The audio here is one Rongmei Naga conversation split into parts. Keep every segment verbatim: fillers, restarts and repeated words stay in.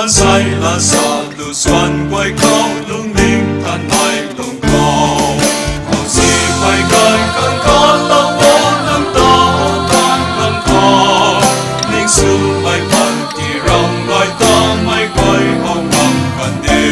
Sai la sa lu suan guay khou lungning than nai lung khou. Khou si phay kai kan kan lau bo nang ta tan kan khou. Ning su phay pan ti ram gay ta mai guay hou ngam kan de.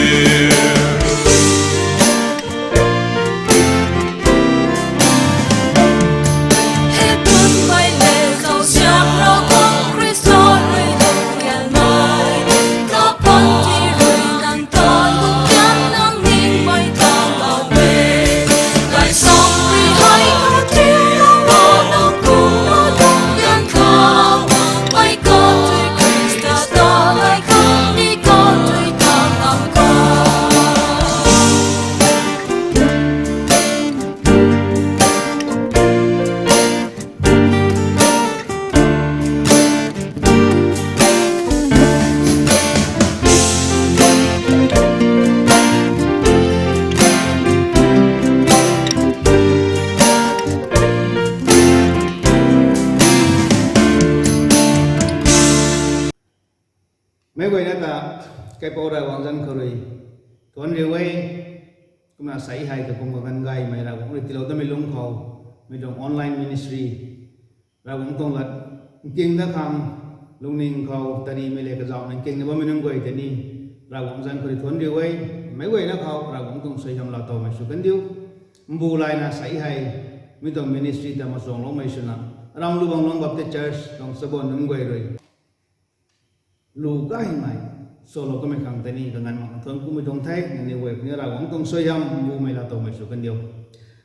Meic guayna ta, kaipouc Ravguangc zanc khou rui thuanc riu e. Kumna sa hei ta kum kaganv gaymei Ravguangc rui tiilou tamei lungc khou, mi tuang online ministry Ravguangc tuang lat nking dat khang lungning khou tarimei le kazauhna nkingna bammei nunc guay tei ni Ravguangc zanc khou rui thuanc riu e. Meic guayna khou Ravguangc tuang suaihiam laa towmei sw kandiu. Mbu layna sa hei, mi tuang ministry ta machuangloumei swna, Ramlubangluang Baptist Church tuang chabuan nunc guay rui lu gaymei swlou kamei khang tei ni kaganv mak thuanc kumei tuang the. Nangniw guay khou ni Ravguangc tuang suaihiam mbumei laa towmei sw kandiu.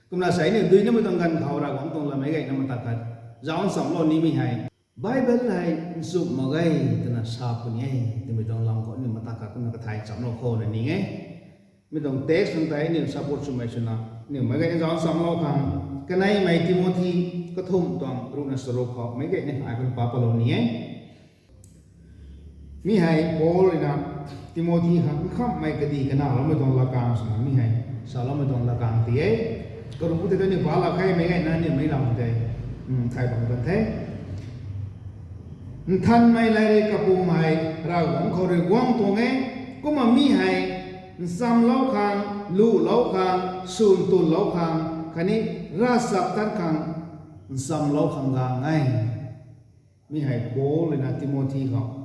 Kumna sa aniu duinamei tuang ganv khou Ravguangc tuang lat meic guayna mata khat zauc nchamlou nimei hei, Bible hei nchumh mak ge twna sa puni e twmei tuang lam khou aniu mata khat kumna kathay nchamlou khou na ning e. Mi tuang text khang tei aniu support swmei swna, aniu meic guayna zauc nchamlou khang, kaneimei Timothy kathumh tuang ruhna charuk khou meic guayna ai khang pa palou ni e. Mi hei Paul ruina Timothy khang nkhamhmei kadi kanaloumei tuang lakang swna mi hei saloumei tuang lakang ti e. Karuh tei tu aniu pa lak khe, meic guayna aniu meic lam tei thay bam kan the. Nthanmei latrik kapumei Ravguangc khou rui guang tuang e. Kumna mi hei nchamlou khang, luhlou khang, swn tunlou khang khatni ravchaptat khang nchamlou khang gang e. Mi hei Paul ruina Timothy khou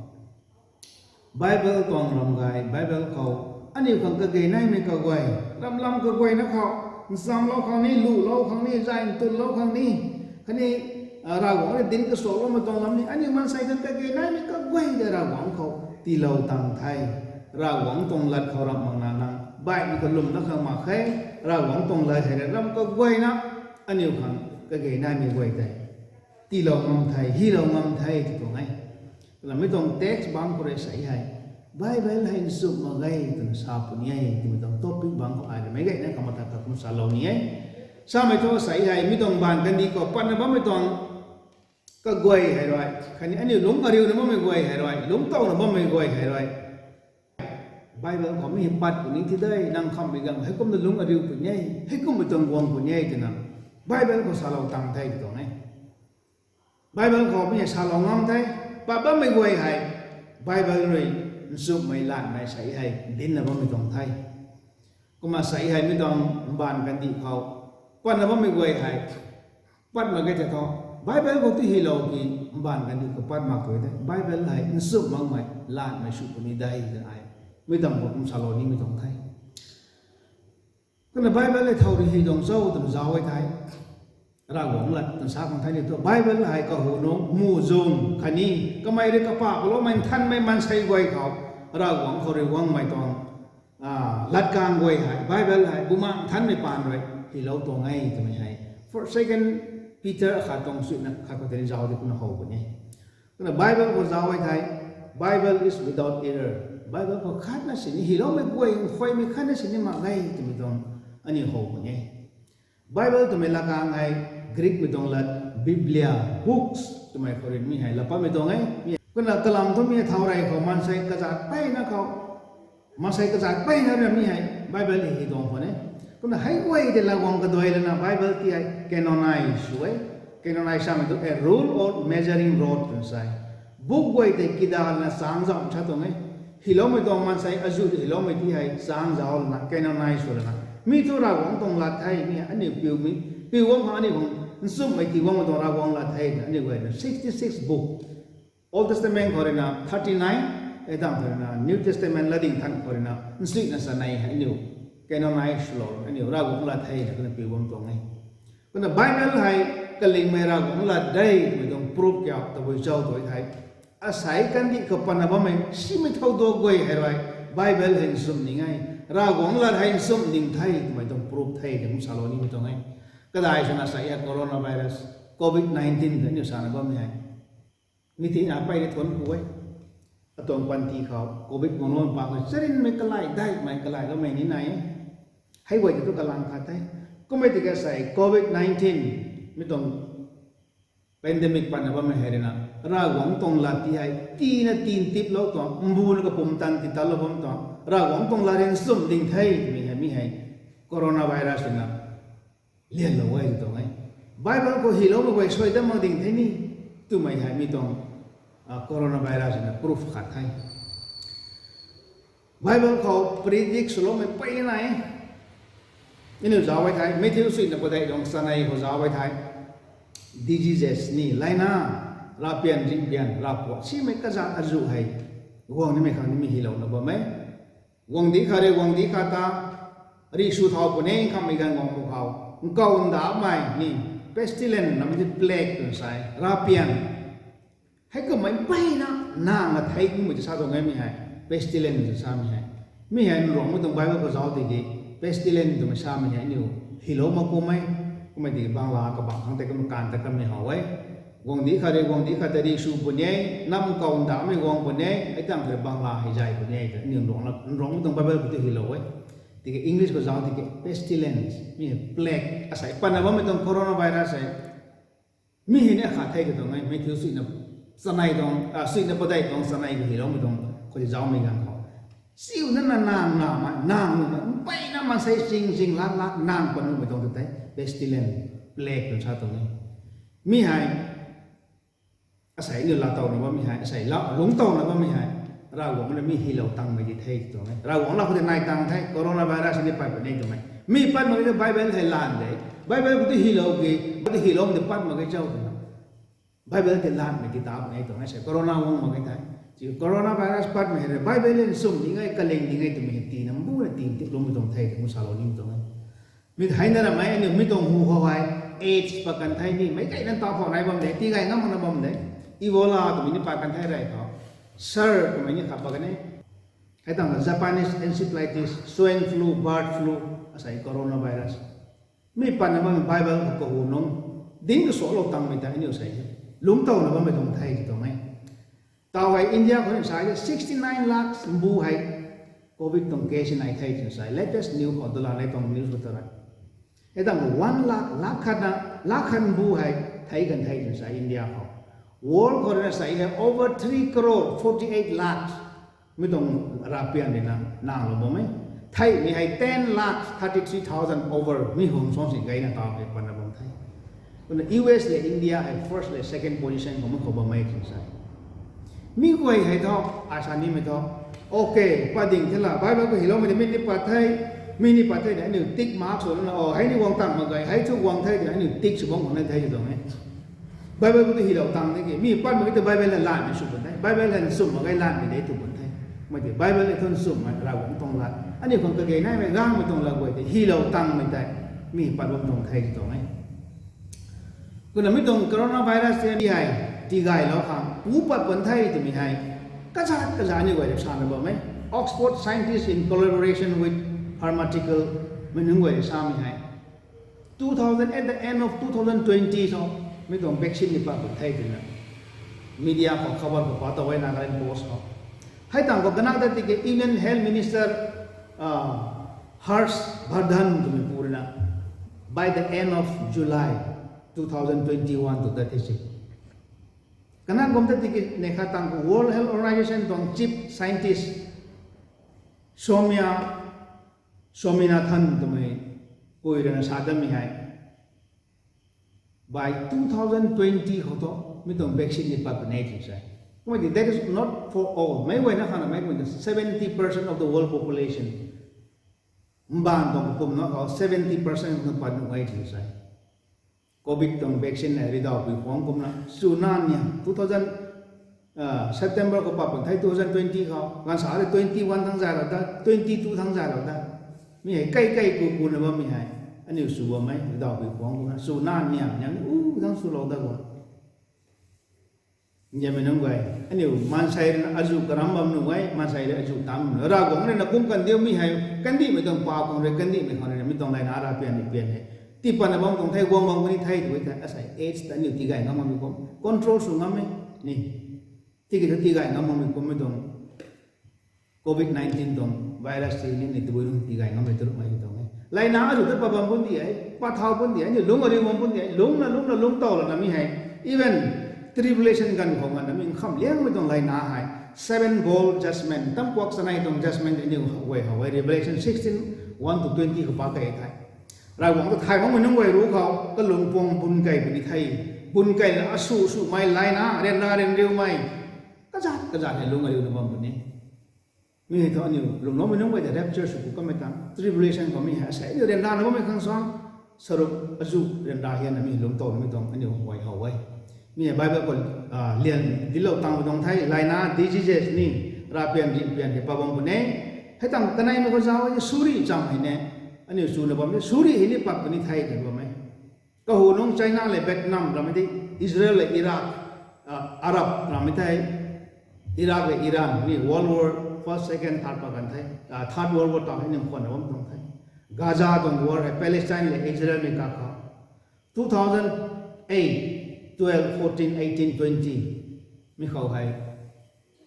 Bible tuang ram gay, Bible khou aniu khang kage naimei kaguay, ramlam kaguayna khou nchamlou khang ni, luhlou khang ni, zay ntunlou khang ni, khatni Ravguangc rui dinc kasuakloumei tuang lam ni aniu maansei khang kage naimei kaguay tei Ravguangc khou tiilou tang the. Ravguangc tuang lat khou ramh makna nang baihmei kalwm na khang mak khe. Ravguangc tuang lat hei ram kaguayna aniu khang kage naimei guay tei tiilou ngam the, hylou ngam the tw tuang e. Kumna mi tuang text bangc khou rui sa hei, Bible hei nchumh mak ge twna sa puni e twmei tuang topic bangc khou ai rui meic guayna kamata khat kum salou ni e. Samei thu sa hei mi tuang mbaanv kandih khou patna bammei tuang kaguay hei rui, khatni aniu lungc ariuna bammei guay hei rui, lungc towna bammei guay hei rui, Bible khou mi hei pat puni ti de, nang nkhamhmei ganv heikumna lungc ariu puni e, heikummei tuang guang puni e twna Bible khou salou tang the tw tuang e. Bible khou mi hei salou ngam the, pat bammei guay hei Bible rui nchumhmei lanmei sa hei dincna bammei tuang the. Kumna sa hei mi tuang mbaanv kandih khou patna bammei guay hei pat mak ge tei thu, Bible khou tu hylou ki mbaanv kandih khou pat mak tu de, Bible hei nchumh makmei lanmei sw puni de twna ai mi tuang khou kum salou nimei tuang the. Kumna Bible hei thow rui hy tuang cho twna zauc e thei, Ravguangc lat twna sa khang the ni thu, Bible hei kahunungc muhzwng khatni kamei rui kapahloumei nthanmei maansei guay khou Ravguangc khou rui guangmei tuang latkaeng guay hei, Bible hei Bumaengh Nthanmei paan rui hylou tuang e twmei hei First, Second Peter akhat tuang suina khat khou tei ni zauc di kumna how puni. Kumna Bible khou zauc e thei, Bible is without error. Bible khou khatna sini hyloumei guay, nkhuaymei khatna sini mak ge twmei tuang aniu how puni. Bible twmei latkaeng hei Greekmei tuang lat Biblia, books twmei khou rui mi hei lat patmei tuang e. Kumna kalam thu mi thow rey khou maansei kazat peyna khou, maansei kazat peyna rui mi hei Bible hei hy tuang khwan e. Kumna hei guay tei Ravguangc kaduai lana Bible ti hei canonize sw e. Canonize samei thu a rule or measuring rod twna sa e. Book guay tei kidalana changc zauh sa tuang e. Hyloumei tuang maansei azuh hyloumei ti hei chang zauc lana, canonize sw lana, mi thu Ravguangc tuang lat the, mi aniu piu mi, piu guang khang aniu khang nchumhmei ti guangmei tuang Ravguangc lat the twna aniu guay na sixty six book, Old Testament khou rui na thirty nine, e dang khou rui na New Testament latdyng than khou rui na nchuihna chanei hei aniu canonize swlou, aniu Ravguangc lat the na kumna piu guang tuang e. Kumna Bible hei kalingmei Ravguangc lat de twmei tuang proof kiu tabui zauc tu the. Asei kandih khou patna bammei simei thow duak guay hei rui Bible hei nchumh ning e, Ravguangc lat hei nchumh ning the twmei tuang proof the twna salou nimei tuang e. Kadai swna sa e coronavirus, covid nineteen ta aniu sana bammei hei, mi tina pey ni thuanc ku e. Atuang panty khou covid guang lou pa khou charynmei kalai daihmei kalai loumei ni nai e. Hei guay tei tu kalang khat the. Kummei tiki sei covid nineteen mi tuang pandemic patna bammei hei rui na, Ravguangc tuang lat ti hei tina tin tiplou tuang, mbuna kapumtan titalou bam tuang, Ravguangc tuang lat rui nchumh ding the twmei hei mi hei coronavirus rui na lianlou e tuang e. Bible khou hyloumei guay suai dat mak ding the ni twmei hei mi tuang coronavirus rui na proof khat the. Bible khou predict swloumei pey ni nai e. Aniu zauc e thei Matthew suina padeih tuang chanei khou zauc e thei, diseases ni laina, ravpian ringpian ravpuat simei kazat azuh hei guang nimei khang nimei hylouna bam e. Guangcdic khat rui guangcdic khat ta rih sw thau puni khammei ganv guang pu khou, nkaw ndamei ni, pestilence namei ti plague twna sa e, ravpian. Heikumhmei mpeyna nang a thei kummei ta sa tuang e mi hei, pestilence twna samei hei. Mi hei nruangmei tuang Bible khou zauc tiki, pestilence twmei samei hei aniu hylou mak kum e. Kummei tiki Bangla kabang khang tei kum kan ta kanmei how e. Guangcdic khat rui guangcdic khat ta rih sw puni, nam nkaw ndamei guang puni, hei tang khat rui Bangla hei zay puni ta aniu nruangmei tuang Bible khou tu hylou e. Tiki English khou zauc tiki pestilence, mi hei plague, asei patna bammei tuang coronavirus hei. Mi hei ni akhat the ka tuang e, Matthew suina chanei tuang, suina padeih tuang chanei khou hyloumei tuang khou ti zaumei ganv khou, siuna na nang namei, nang nuhmei, mpeyna maansei sing sing lak lak nang pat nuhmei tuang ta tei pestilence, plague twna sa tuang e. Mi hei asei aniu laatowna bammei hei, asei lungc towna bammei hei, Ravguangc na mi hylou tangmei di the tuang e. Ravguangc lat khou tei nai tang the, coronavirus ni pat puni twmei. Mi pat mak ge, Bible hei lan de. Bible khou tu hylou ki, tu hyloumei di pat mak ge zauc twna, Bible tei lanmei ti ta puni tuang e. Sei corona guang mak ge thei, coronavirus patmei hei rui Bible hei nchumh ding e, kaling ding e twmei hei tina mbuna tin tiploumei tuang the twna salou nimei tuang e. Mi hei na ramei aniu mi tuang hu khou hei AIDS pat kan the ni, meic gayna ta khou nai bam de, tigay ngam makna bam de. Ebola twmei ni pat kan the rey khou, SARS twmei ni khat pat kan e. Hei tang Japanese encephalitis, swine flu, bird flu, asei coronavirus. Mi patna bammei Bible khou kahu nung ding kasuaklou tangmei tei aniu sei lungc towna bammei tuang the ti tuang e. Tau hei India khou ni sa e, sixty nine lakhs mbu hei covid tuang case nai the twna sa e. Latest news khou dala nei tuang news khou ta rui, hei tang one lakh, lakh khatna, lakh khat mbu hei thei kan the twna sa e India khou. World khou rui na sa e over three crore forty eight lakhs mi tuang ravpian rui na nanglou bam e. Theimei hei ten lakh thirty three thousand over mi hum suang si gayna tau hei patna bam the. Kumna U S le India hei first le second position khou mi khou bam e twna sa e. Mi guay hei thu, ai sa nimei thu, okay, pat ding the la, Bible khou hyloumei tei mi ni pat the, mi ni pat the na aniu tick mark sw lana, o hei ni guang tang mak ge, hei thu guang the twna aniu tick sw bam khang nai the ti tuang e. Bible khou tu hylou tang de ki, mi pat mak ge tu Bible hei lanmei sw bun the, Bible hei nchumh mak ge lanmei de tw bun the. Mei tei Bible hei thu nchumhmei Ravguangc tuang lat, aniu khang kage naimei gangmei tuang lat guay tei hylou tangmei tei mi pat bam tuang the ti tuang e. Kumna mi tuang coronavirus tei mi hei tigaylou khang pu pat bun the twmei hei kazat kazat ni guay rui sana bam e. Oxford scientists in collaboration with pharmaceutical mei nunc guay rui samei hei two thousand, at the end of two thousand twenty so, mi tuang vaccine ni pat bun the twna media khou khabar khou pa ta e, Nagaland Post khou. Hei tang khou kana ta tiki Union Health Minister Harsh Vardhan twmei pu rui na, by the end of July two thousand twenty one tu ta the si. Kana kum ta tiki neih khat tang khou World Health Organization tuang chief scientist Soumya Swaminathan twmei pui rui na sa dammei hei, by two thousand twenty khou thu mi tuang vaccine ni pat puni twna sa e. Kumna that is not for all. Meic guayna khana mei kumna seventy percent of the world population. Mbaanv tuang kumna khou seventy percent na pat nuh e tw sa. Covid tuang vaccine hei ridawpui khwang kumna suna niam two thousand, September khou pat pun thei two thousand twenty khou ganv sa twenty one thang zay lou da, twenty two thang zay lou da. Mi hei kai kai ku kuna bammei hei aniu sw bammei ridawpui khwang kumna suna niam niam u thang swlou da gu. Nzianmei nunc guay, aniu maansei rui na azuh karam bam nuh e, maansei rui azuh tam nuh e. Ravguangc rui na kum kandiumei hei, kandihmei tuang pa khang rui, kandihmei khang rui na mi tuang layna ra pian ni pian hei. Tii patna bam tuang thei, guang bam kani thei tw thei, asei AIDS ta aniu tigay ngam bammei kum, control sw ngam e, ni. Tiki thu tigay ngam bammei kummei tuang Covid nineteen tuang virus ti ni ni tabui nunc tigay ngammei tu ruhmei tuang e. Layna azuh ta pa bam pun di e, pa thau pun di e, ni lungc ariu bam pun di e, lungcna lungcna lungc tow lana mi hei. Even tribulation ganv khou nganvna mi nkham liangmei tuang layna hei seven bowl judgment, tam kuak chanei tuang judgment aniu guay how e, Revelation sixteen, one to twenty khou pa kei the. Ravguangc ta thay makmei nunc guay ruc khou kalung puang bun kei puni the. Bun kei la asu sumei layna ryanra ryanriumei kazat kazat hei lungc ariuna bam puni. Mi hei thu aniu lwmloumei nunc guay ta rapture sw ku kamei tang, tribulation khou mi hei asei aniu ryanrana bammei khang suang, saruk azuh ryanra hianna mi lungc tow mei tuang aniu guay how e. Mi hei Bible khou lian dinclou tang pui tuang the, layna diseases ni, ravpian ringhpian hei pa bam puni. Hei tang kaneimei khou zauc e, suri cham hei ne, aniu chuna bam e, suri hei ni pat puni the tw bam e. Kahu nung China le Vietnam rammei tei, Israel le Iraq, Arab rammei tei, Iraq le Iran ni World War First, Second, Third pa kan the, Third World War ta hei ning khwanna bam tuang the. Gaza tuang war hei Palestine le Israel mei kakhou two thousand eight, twelve, fourteen, eighteen, twenty mi khou hei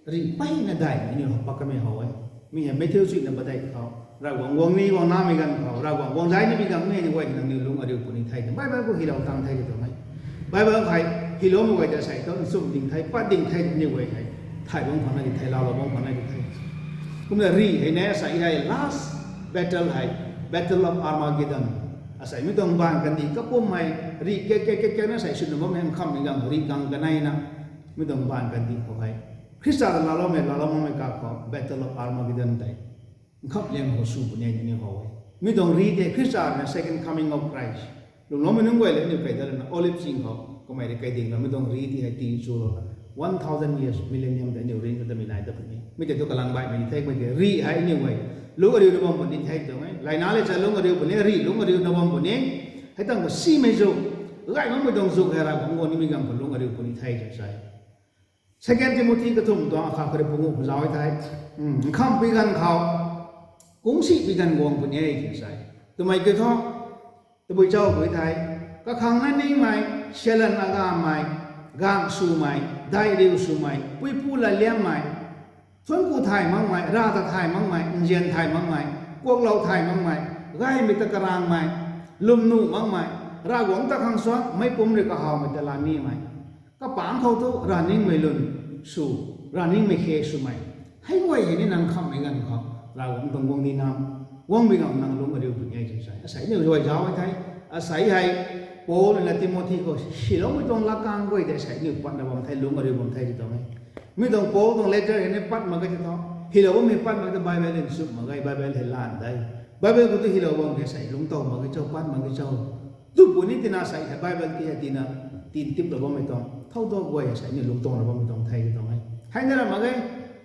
rih peyna daihmei aniu pat kamei how e. Mi hei Matthew chuina padeih khou Ravguangc guang ni guang namei ganv khou, Ravguangc guang zay nimei ganv mi hei ni guay nangniw lungc ariu puni the tw Bible khou hilou tang the tw tuang e. Bible hei hiloumei guay ta asei thu nchumh ding the, pat ding the, aniu guay hei thay bam khang na di the, laalou bam khang na di the. Kumna rih hei ne asei hei last battle hei, Battle of Armageddon. Asei mi tuang mbaanv kandih kapummei, rih kak kak kak kak na asei swna bammei nkhamhmei ganv rih gang kaneina, mi tuang mbaanv kandih khou hei Khrista ta laaloumei laalou makmei kakhou Battle of Armageddon tei nkham liang khou sw puni e tini how e. Mi tuang rih tei Khrista na second coming of Christ. Lwmloumei nunc guay le aniu kai ta lana Olive ching khou kamei rui kai ding lana mi tuang rih ti hei ti swlou na one thousand years millennium tei aniu ring ta mi nai ta puni. Mi tei thu kalang baihmei ni the, kumei tei rih hei aniu guay lungc ariuna bam puni the tuang e. Layna le cha lungc ariu puni, rih lungc ariuna bam puni. Hei tang khou simei zuk, gay makmei tuang zuk hei Ravguangc guang nimei ganv khou lungc ariu puni the tw sa e. Second Timothy kathumh tuang akhat khou rui pungu khou zauc e the. Nkhamhpui ganv khou, kungcsiphpui ganv guang puni e tw sa e. Twmei kiu thu, tabui chau pui the, kakhang na ningmei, sialan agammei, gang swmei, daihriu swmei, puipu latliangmei, thuanc ku thay makmei, rav ta thay makmei, nzian thay makmei, kuaklou thay makmei, gaymei ta karangmei, lwmnuh makmei, Ravguangc ta khang suang meic pumc rui kahawmei ta lanimei, kapangc khou thu rav ningmei lun sw, rav ningmei khe swmei, hei guay hei ni nang nkhamhmei ganv khou Ravguangc tuang guang di nam, guangmei ganv nang lungc ariu puni e tw sa e. Asei ni guay zauc e the. Asei hei Paul na Timothy khou hiloumei tuang lakang guay tei asei ni patna bam the, lungc ariu bam the tw tuang e. Mi tuang Paul tuang letter hei ni pat mak ge tw thu, hilou bammei pat mak ge tw Bible hei nchumh mak ge, Bible hei lan de. Bible khou tu hilou bam ge asei lungc tow mak ge cho, pat mak ge cho. Tw puni tina asei hei Bible ti hei tina, tin tiplou bammei tuang thau tu guay asei ni lungc towna bammei tuang the tw tuang e. Hei na ra mak ge,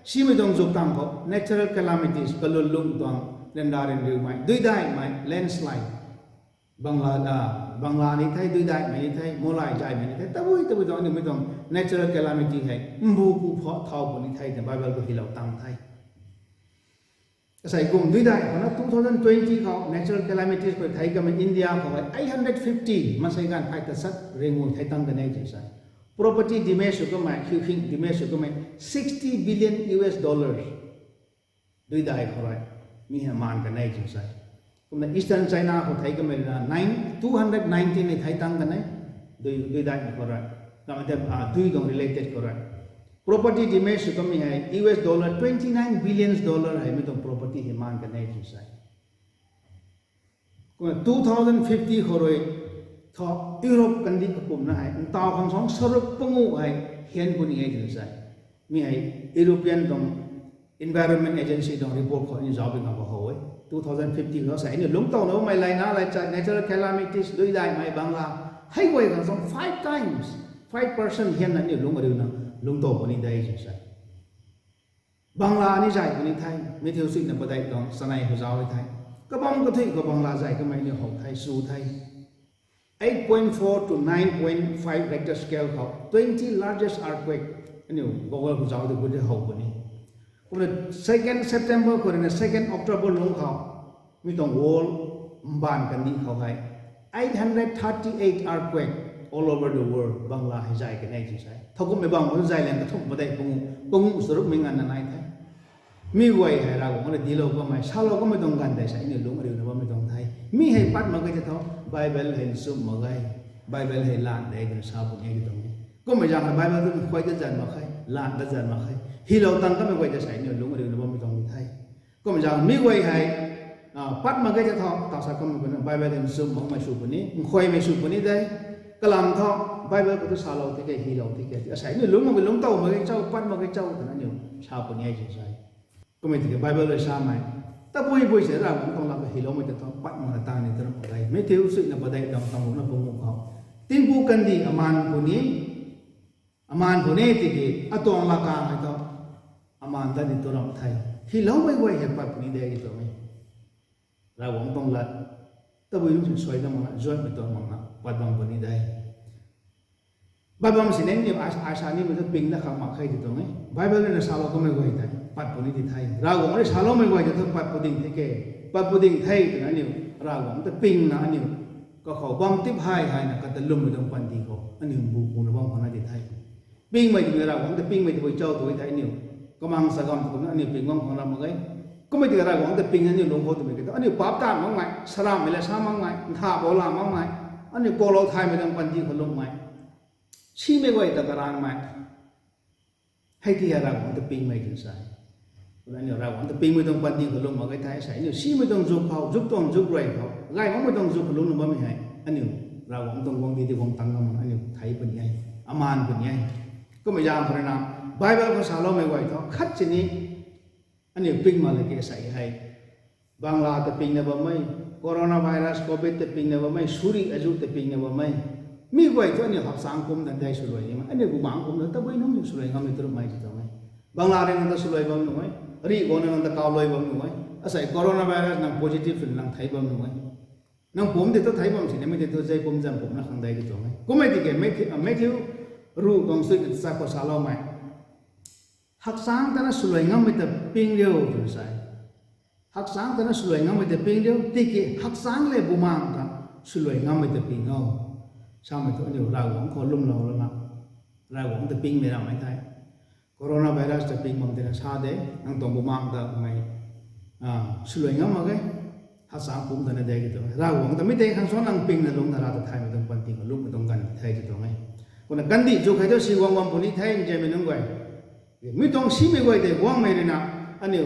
simei tuang zuk tang khou natural calamities, kalun lung tuang, ryanra ryanriumei, duidaihmei, landslide, Bangla, Bangla ni the, duidaihmei ni the, molai zaymei ni the, tabui tabui tuang aniu mi tuang natural calamity hei mbu ku pha thau puni the tw Bible khou hilou tang the. Asei kum duidaih khou na two thousand twenty khou natural calamities khou thei kamei India khou hei eight hundred fifty maansei ganv phay ta sat ringu thei tang kan e tw sa e. Property damage sw kamei, hiu hing damage sw kamei sixty billion U S dollars duidaih khou rui mi hei maan kan e tw sa e. Kumna Eastern China khou thei kamei rui na nine, two hundred nineteen ni thei tang kan e, dui, duidaihmei khou rui. Kamei tei, dui tuang related khou rui. Property damage sw kamei hei U S dollar twenty nine billions dollar hei mi tuang property hei maan kan e tw sa e. Kumna two thousand fifty khou rui thu Europe kandih kakumna hei ntaw khang suang saruk panguh hei hian puni e tw sa e. Mi hei European tuang Environment Agency tuang report khou ni zauc bing khou how e. Two thousand fifty khou sa aniu lungctowna bammei laina laicha, natural calamities, lui daihmei bangla, hei guay khang song five times, five percent hianna aniu lungc ariuna lungctow puni de sw sa. Bangla ni zay puni the, Matthew suina padeih tuang chanei khou zauc e the. Kabam kathui khou bangla zay kamei aniu how the, sw the. Eight point four to nine point five Richter scale khou twenty largest earthquake aniu Google khou zauc de, gut de how puni. Kumna second September khou ruina second October lungc khou, mi tuang world mbaanv kandih khou hei eight hundred thirty-eight earthquake all over the world, bangla hei zay kanei ti sa. Thowkumhmei bang khou zay lang kathumh padeih pangu, pangu charukmei nganvna nai the. Mi guay hei Ravguangc rui dinclou kamei, salou kamei tuang ganv tei sa aniu lungc ariuna bammei tuang the. Mi hei pat mak ge tei thu, Bible hei nchumh mak ge, Bible hei lan de twna sa puni e ti tuang e. Kummei zaeng hei Bible tu khuay dat zan mak khe, lan dat zan mak khe. Hylou tang kamei guay tei sa aniu lungc ariuna bammei tuang the. Kummei zaeng mi guay hei, ah, pat mak ge tei thu, taw sa kamei guayna Bible hei nchumh makmei sw puni, nkhuaymei sw puni de. Kalam thu, Bible khou tu salou tiki, hylou tiki, asei aniu lungc mak ge, lungctow mak ge chau, pat mak ge chau twna aniu sa puni e ti sa. Kummei tiki Bible rui samei, tabui bui se Ravguangc tuang lat khou hyloumei tei thu pat makna tan ni twna mak ge. Matthew suina padeih tuang tanguna pangu khou, tingpuk kandih amaan puni, amaan puni tiki atuang lat khang hei thu amaan dat ni tw ram the. Hyloumei guay hei pat puni de ti tuang e. Ravguangc tuang lat tabui nungc sin suai dat makna, zuatmei tuang makna pat bam puni de. Bible sini aniu ai, ai sa nimei thu ping dat khang mak khe ti tuang e. Bible ruina salou kamei guay tei pat puni ti the. Ravguangc rui saloumei guay tei thu pat pu ding the ke, pat pu ding the twna aniu Ravguangc ta pingna aniu kakhou bam tip hei heina kata lwmmei tuang panty khou aniu bu kuna bam khang na ti the. Pingmei twmei Ravguangc ta pingmei tabui chau tu thei aniu kamang sa gam tu kumna aniu ping bam khang ram mak ge. Kummei tiki Ravguangc ta ping aniu lungc khou twmei ki thu aniu paap taanv makmei, saraamhmei la sa makmei, ntha bou la makmei, aniu koulou thaymei tuang panty khou lungcmei, simei guay ta karanmei, hei ti hei Ravguangc ta pingmei twna sa. Kumna aniu Ravguangc ta pingmei tuang panty khou lungc mak ge thei sa, aniu simei tuang zuk khou, zuk tuang zuk rui khou, gay makmei tuang zuk khou lungcna bammei hei aniu Ravguangc tuang guangcdic tei guang tang ngam mak aniu thei puni e, amaan puni e. Kummei zaeng khou ruina Bible khou saloumei guay thu khat sini aniu ping mak le ke sa hei, bangla ta pingna bammei, coronavirus, covid ta pingna bammei, suri azu ta pingna bammei, mi guay thu aniu hakchang pumc tan thei swluai nimei, aniu bumaengc pumc ta tabui nungc swluai ngammei twrummei ti tuang e. Bangla rui nang ta swluai bam nuh e, rih guang nang ta kawluai bam nuh e, asei coronavirus nang positive swna nang thei bam nuh e. Nang pumc tei thu thei bam sinimei tei thu zei pumc zan pumcna khang de ti tuang e. Kummei tiki Matthew, Matthew ruh tuang suina cha khou saloumei, hakchang tana swluai ngammei ta ping riu twna sa e. Hakchang tana swluai ngammei ta ping riu, tiki hakchang le bumaengc ta swluai ngammei ta ping o. Samei thu aniu Ravguangc khou lwmlou lana, Ravguangc ta pingmei ramei thei, coronavirus ta ping bam tina sa de, nang tuang bumaengc ta mei, ah, swluai ngam mak ge. Hakchang pumc tana de ti tuang e. Ravguangc ta mi tei khang suan nang pingna lungcna Rav ta thaymei tuang panty khou lungcmei tuang ganv the ti tuang e. Kumna kandih zuk hei thu si guang bam puni the, nzianmei nunc guay. Mi tuang simei guay tei guangmei ruina, aniu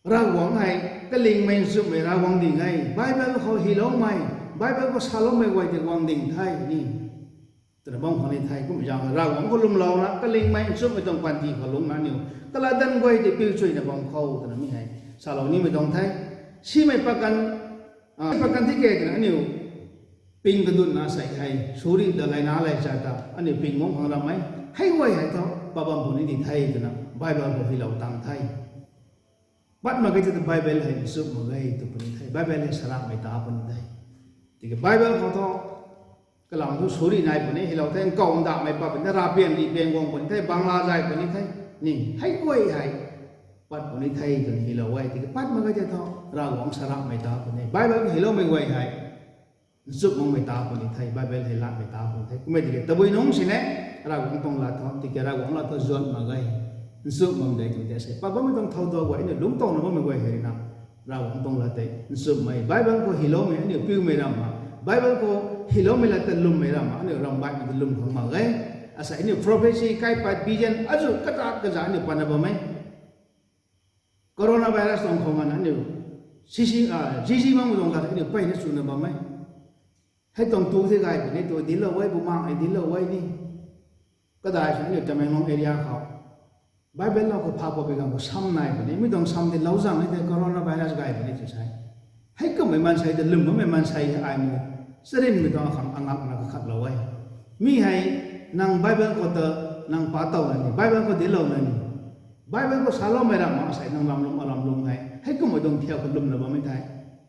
Ravguangc hei kalingmei nchumhmei Ravguangc ding e. Bible khou hyloumei, Bible khou saloumei guay tei guang ding the ni twna bam khou ni the. Kummei zaeng Ravguangc khou lwmlouna kalingmei nchumhmei tuang panty khou lungcna aniu kalat dan guay tei piu chuyna bam khou twna mi hei salou nimei tuang the. Simei pakan, ah, pakan thi ke twna aniu ping kadunna sei hei, suri ta laina laicha ta aniu ping bam khang ramei, hei guay hei thu pat bam puni ti the twna Bible khou hylou tang the. Pat mak ge tei thu Bible hei nchumh mak ge tw puni the, Bible hei saraamhmei ta puni the. Tiki Bible khou thu kalam thu suri nai puni, hylou the, nkaw ndauhmei pat puni the, ravpian rihpian guang puni the, bangla zay puni the, ni hei guay hei pat puni the twna hylou e. Tiki pat mak ge tei thu Ravguangc saraamhmei ta puni, Bible hei hyloumei guay hei nchumh makmei ta puni the, Bible hei latmei ta puni the. Kummei tiki tabui nungc sini Ravguangc tuang lat thu, tiki Ravguangc lat thu zuat mak ge, nchumh bam de twmei tei sei pat bammei tuang thow dua guay, aniu lungctowna bammei guay hei ruina Ravguangc tuang lat tei nchumhmei, Bible khou hyloumei aniu piumei ramh mak, Bible khou hyloumei lat ta lwmmei ramh mak, aniu ramh baihmei ta lwm khang mak ge. Asei aniu prophecy, kaipat, vision azu katat kaza aniu patna bam e. Coronavirus tuang khou nganvna aniu sisi, ah, zizi makmei tuang lat aniu mpeyna chwna bam e. Hei tuang tu the gay puni, tu dinclou e, bumaengc hei dinclou e ni. Kadai sw aniu Tamenglong area khou Bible lou khou pha pw pi ganv khou sam nai puni, mi tuang sam di lou zang ni tei coronavirus gay puni tw sa. Hei kummei maansei ta lwm bammei maansei ai mu, charynmei tuang akhang angakna kakhatlou e. Mi hei, nang Bible khou ta, nang pa tow na ni, Bible khou dinclou na ni, Bible khou saloumei ram mak sei nang ram lum, aram lum hei, hei kummei tuang thiak khou lwmna bammei thei,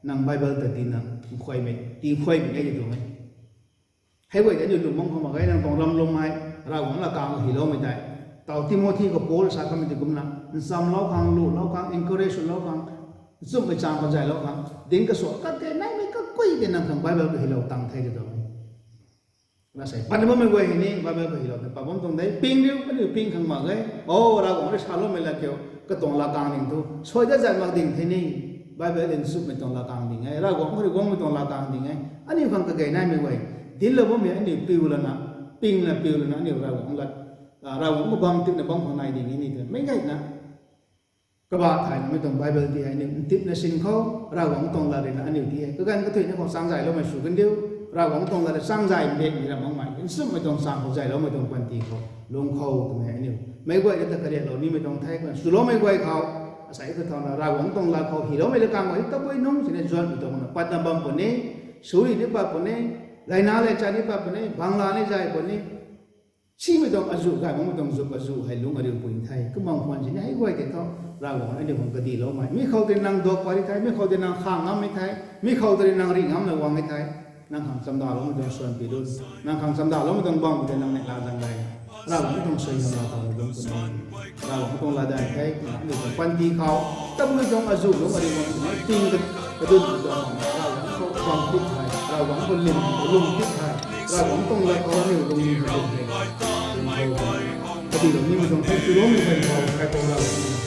nang Bible ta tina, nkhuaymei, ti khuaymei e ti tuang e. Hei guay tei aniu lwm bam khou mak ge, nang tuang ram lum hei, Ravguangc latkaeng hyloumei tei. Tau Timothy khou Paul sa kamei tei kumna, nchamlou khang, lulou khang, encourage swlou khang, nchumhmei chang khou zaylou khang, dinc kasuak khat kei naimei kakui tei nang khang Bible khou hylou tang the ti tuang e. Lasei, patna bammei guay hei ni, Bible khou hylou tei pat bam tuang de, ping riu, aniu ping khang mak ge. O, Ravguangc rui saloumei lat kiu, katuang latkaeng ding thu, suai dat zat mak ding the ni, Bible nchumhmei tuang latkaeng ding e, Ravguangc khou rui guangmei tuang latkaeng ding e, aniu khang kage naimei guay, dinclou bammei aniu piu lana, pingna piu lana, aniu Ravguangc lat, a, Ravguangc khou bam tipna bam khang nai ding e ni tw, meic gayna. Kabah thay namei tuang Bible ti hei aniu ntipna sin khou, Ravguangc tuang lat rui na aniu ti hei kaganv kathuina khou chang zayloumei sw kandiu, Ravguangc tuang lat rui chang zay mbakmei ram makmei, nchumhmei tuang chang khou zayloumei tuang panty khou lung khou twmei aniu meic guay ta kariaklou nimei tuang the, swloumei guay khou, asei ta thauna Ravguangc tuang lat khou hyloumei latkaeng guay tabui nungc sini zuanmei tuang na patna bam puni, suri ni pat puni, laina lei cha ni pat puni, bangla ni zay puni, simei tuang azuh, gay makmei tuang zuk azuh hei lungc ariu puni the. Kumna khwan sini hei guay tei thu, Ravguangc aniu khang kadiloumei, mi khou tei nang duak pat ri the, mi khou tei nang khang ngammei the, mi khou tei nang rih ngamna guang e the, nang khang chamdaloumei tuang suan pi dun, nang khang chamdaloumei tuang bam tei nang neihla zang gay, Ravguangc tuang suaihiam laa thauna lungc puni. Ravguangc tuang latdanv the, aniu tuang panty khou, tabui tuang azuh lungc ariu guang twmei ting kadun tuang, Ravguangc khou bam tip the, Ravguangc khou lim, lung tip the, Ravguangc tuang lat khou aniu lungning khou lung the. Kadilou nimei tuang the, swloumei guay khou, kailoumei